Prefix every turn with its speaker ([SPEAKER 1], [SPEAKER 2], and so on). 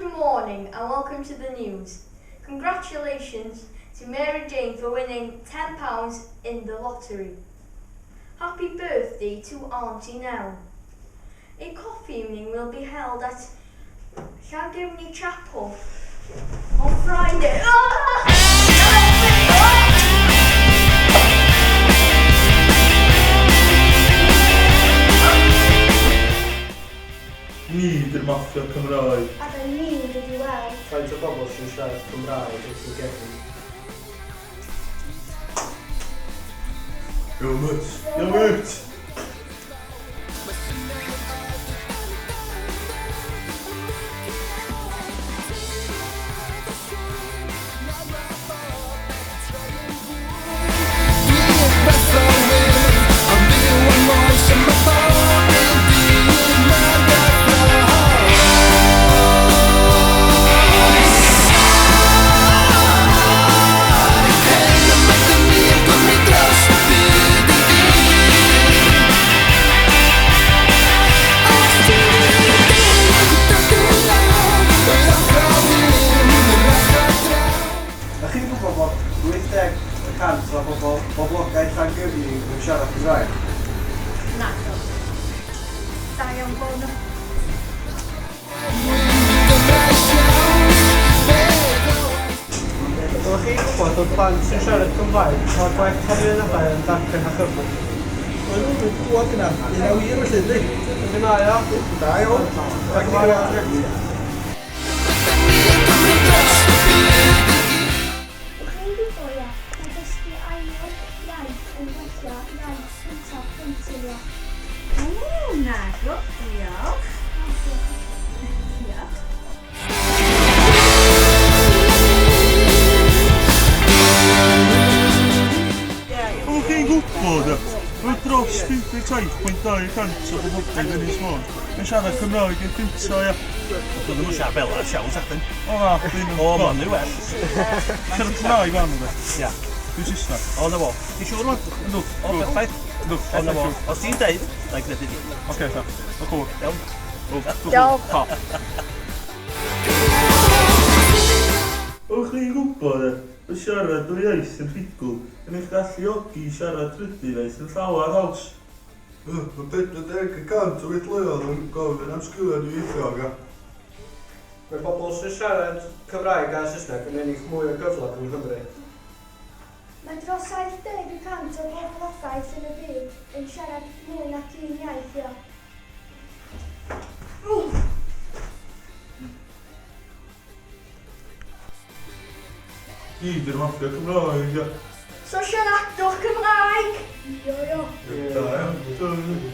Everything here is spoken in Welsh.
[SPEAKER 1] Good morning and welcome to the news. Congratulations to Mary Jane for winning £10 in the lottery. Happy birthday to Auntie Nell. A coffee evening will be held at Llangefni Chapel on Friday. Ah!
[SPEAKER 2] Ni 'di'r maffia Cymraeg.
[SPEAKER 3] A da ni'n dod i weld.
[SPEAKER 4] Faint o bobl sy'n siarad Cymraeg yn Llangefni?
[SPEAKER 2] Iawn mêt. Iawn mêt.
[SPEAKER 4] Ydych chi'n gwybod bod 80 y cant o bobl boblogaeth Llangefni yn siarad Cymraeg?
[SPEAKER 5] Naddo. Da iawn bo nhw.
[SPEAKER 4] Oeddech chi'n gwybod bod plant sy'n siarad Cymraeg yn cael gwell canlyniadau yn darllen a chyfrif?
[SPEAKER 6] Oeddwn dwi'n clywed yna. Yna wir felly, yndi?
[SPEAKER 4] Felly mae o.
[SPEAKER 6] Da iawn.
[SPEAKER 4] Diolch yn fawr iawn.
[SPEAKER 3] Ydych chi'n gwybod ia, mae dysgu ail iaith yn gwella iaith cyntaf plentyn ia.
[SPEAKER 5] Ww, naddo, diolch. Diolch.
[SPEAKER 2] Oeddech chi'n gwybod bod dros 57.2 y cant o boblogaeth Ynys Môn yn siarad Cymraeg yn gynta, ia?
[SPEAKER 7] Dwi ddim yn siarad fel 'na siawns nachdyn?
[SPEAKER 2] O na, ddim yn.
[SPEAKER 7] O, ma' hynny well.
[SPEAKER 2] Siarad Cymraeg fan ynddo?
[SPEAKER 7] Ia.
[SPEAKER 2] Dwi'n Saesneg.
[SPEAKER 7] O, 'na fo. Ti'n siŵr rwan?
[SPEAKER 2] Yndw.
[SPEAKER 7] O, perffaith.
[SPEAKER 2] Yndw.
[SPEAKER 7] O, 'na fo. Os ti'n deud, na i gredu di.
[SPEAKER 2] Oce, ta. O, cŵl.
[SPEAKER 7] Iawn.
[SPEAKER 2] O,
[SPEAKER 1] Diolch.
[SPEAKER 2] Ta. Oeddech chi'n gwybod bod siarad dwy iaith yn rhugl yn eich galluogi i siarad trydydd iaith yn llawer haws?
[SPEAKER 6] Mae 40 y cant o weithleoedd yn gofyn am sgiliau dwyieithog, ia.
[SPEAKER 4] Mae pobl sy'n siarad Cymraeg a Saesneg yn ennill mwy o gyflog yng Nghymru.
[SPEAKER 3] Mae dros 70 y cant o boblogaeth yn y byd yn siarad mwy nac un iaith, ia.
[SPEAKER 2] Ni 'di'r maffia Cymraeg, ia.
[SPEAKER 1] So siaradwch Cymraeg!
[SPEAKER 3] Io io.
[SPEAKER 2] Da iawn. Da iawn.